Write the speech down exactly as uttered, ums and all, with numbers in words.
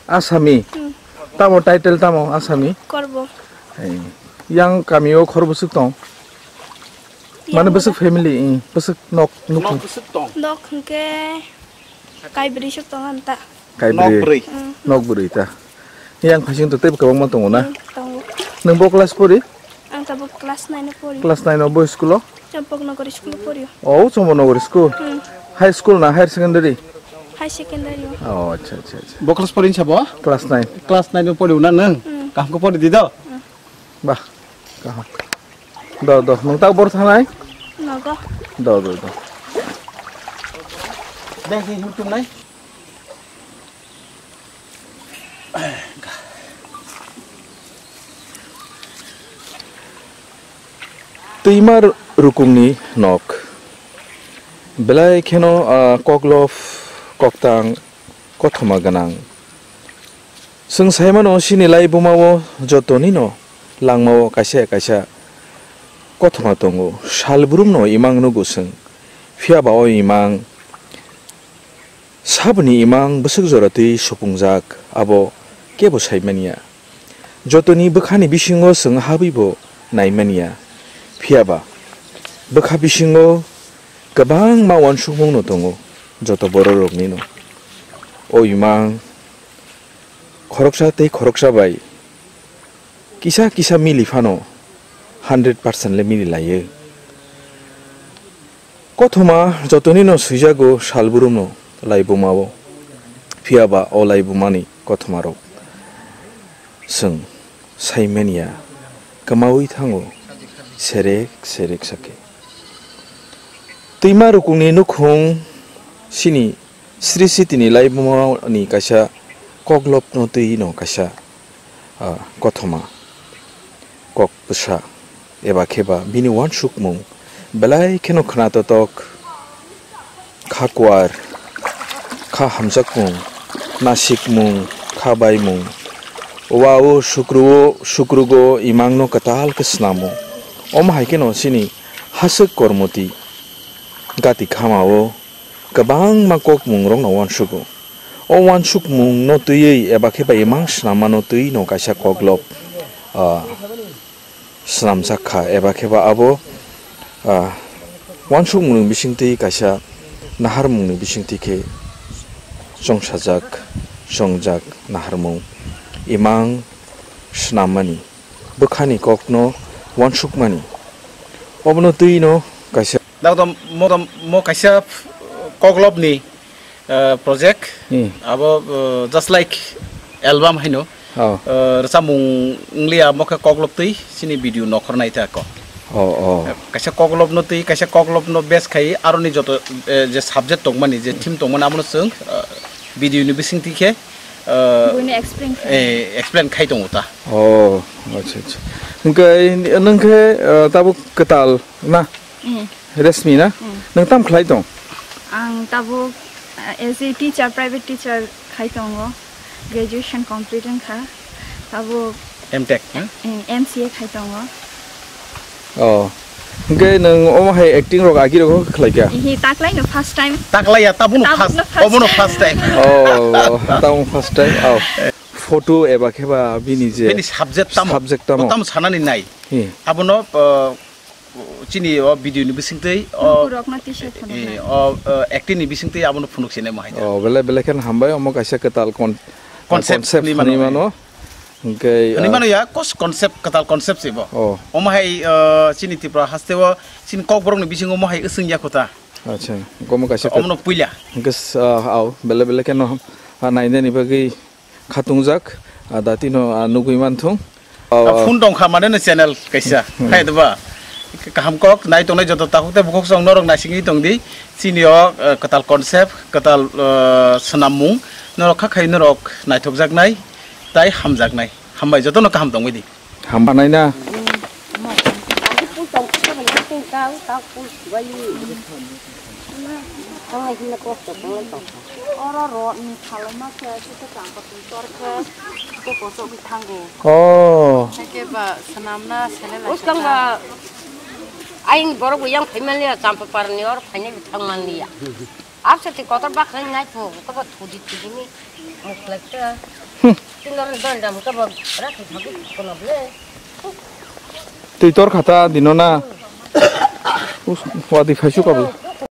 Asami. Hmm. Tamo title tamo Asami? Korbo. Hey. Yang kami o khor bwswk tong? Mane yang bwswk family, eh, bwswk nok nukhung? Nok bwswk tong? Nok hwnkhe kaibrwi swk tong ang ta. Kaibrwi. Nok brwi. Hmm. Nok brwi ta. Yang phasing to tei kwbangma tongo na? Hmm, tongo. Nwng bo class pori? Ang tabuk class nine o pori. Class nine o bo school o? Champaknagar school o pori. Oh, Champaknagar school. Hmm. High school na higher secondary? High secondary o. Oh, acha, acha, acha. Bo class pori sabo? Class nine. Class nine o pori na nwng? Hmm. Kaham khe pori di do? Hmm. Bah, kaham. Do, do, nwng tak bor thanai? Nogo. Do, do, do. Dek hi hutum nai. Twima rukungni nok. Belai kheno, ah, koklop, koktang, kothoma gwnang. Chwng sai mano, chini laibuma-o jotonino langma-o kaisa kaisa kothoma tongo. Salbrumno imang nugo chwng. Phiya ba o imang saboni imang bwswk jora twi supungjak, abo kebo sai manya. Jotoni bwkhani bisingo chwng habwibo nai manya. Phiya ba bwkha bisingo kwbangma uansukmungno tongo, joto bororoknino. O imang khoroksa tei khoroksa bai kisa kisa mili phano hundred percent le mili laio. Kothoma jotonino swijago salbrumno laibuma-o, phiya ba o laibumani kothomarok chwng sai manya kwmaui thango serek serek sakhe. Twima rukungni nukhung chini Sri Sitini laibumani kaisa koklopno twi no kaisa, ah, kothoma kok bwsa eba khe ba bini uansukmung belai kheno khwnatotok, kha kuar, kha hamjakmung, nasikmung, kha baimung, wa-o sukru-o, sukrugo imangno kwtal khe snamo. Omo hai kheno chini haswk kormoti gati khama-o kwbangma kokmungrokno uansugo. O uansukmungno twiwi eba khe ba imang snammano twi no kaisa koklop, ah, swnamjak kha, eba khe ba abo, ah, uansukmungni bisingtwi kaisa naharmungni bisingtwi khe chongchajak, chongjak naharmung imang snammani, bwkhani kokno uansukmani. Obono twi no kaisa. Dakdom modom mo kaisa koklopni, eh, project. Hmm. Abo, eh, just like album haino. Oh. Eh, rwchapmung wngliya mo khe koklop twi chini video nokhor nai ta ko. Oh, oh. Kaisa koklopno twi, kaisa koklopno base khai aroni joto, eh, je subject tongmani, je theme tongmani, abono chwng, eh, video ni bisingtwi khe, eh, buino explain khai. Eh, explain khai tongo ta. Oh, acha, acha. Hwnkhe nwng khe, eh, tabuk kwtal na? Hmm. Resmi na? Hmm. Nwng tam khlai tong? Ang tabuk, eh, as a teacher, private teacher khai tongo. Graduation complete wngkha. Tabuk M Tech, ha? Eh, M C A khai tongo. Oh. Hwnkhe nwng omo hai acting rok agi rok khlai kha? Ihi, taklai no first time. Taklai ya, tabuk no first, omo no first time. Oh, tabuk first time. Oh. Photo eba khe ba bini je bini subject tamo? Subject tamo? O tamo sanani nai. Hi. Abono, uh, chini o video ni bisingtwi o, nongkhorokno tisa eh, phunuknai. O, uh, acting ni bisingtwi abono phunuk sinai mo hai. Oh, belai belai khe hambai, omo kaisa kwtal con-, concept concept ni mano. Hinwi mano. Hwnkhe, hwnwi ah, mano ya, kos concept, kwtal concept se bo. Oh. Omo hai, uh, chini Tripura haste o, chini Kokborok ni bisingo omo hai wswng ya kota. Acha, omo kaisa kwt-, omo no puila. Hwnkhe, ah, au, belai belai kheno, ah, nainani bagwi khatungjak, ah, datino, ah, nugwi manthung. Ah, phone tong kha mane no channel kaisa. Hmm. Hai doba. Kaham kok, nai tongnai joto takhuk tei bukhuk song norok naisingwi tongdi. Chini o, ah, kwtal concept, kwtal, ah, swnammung. Norok kha khai norok naithokjaknai, tai hamjaknai. Hambai jotono kaham tongwi di. Hambai nai na. Oro rotni khalaima khe, khe khe changkotwi tor khe, khe kochokgwi thango. Oh. Haikhe ba swnamna sele lai. Bwskang ba ayang borok bo yang phaimanliya, Champaparni oro phainai bo thangmanliya. Ang se twi kotor bakra nai po, ko ba thudi thudi ni muk lek ta. Hmm. Tin dor don dam ko ba rakhi thabu kono ble. Twi tor khata dino na. Us, wadi phaisu ka bo.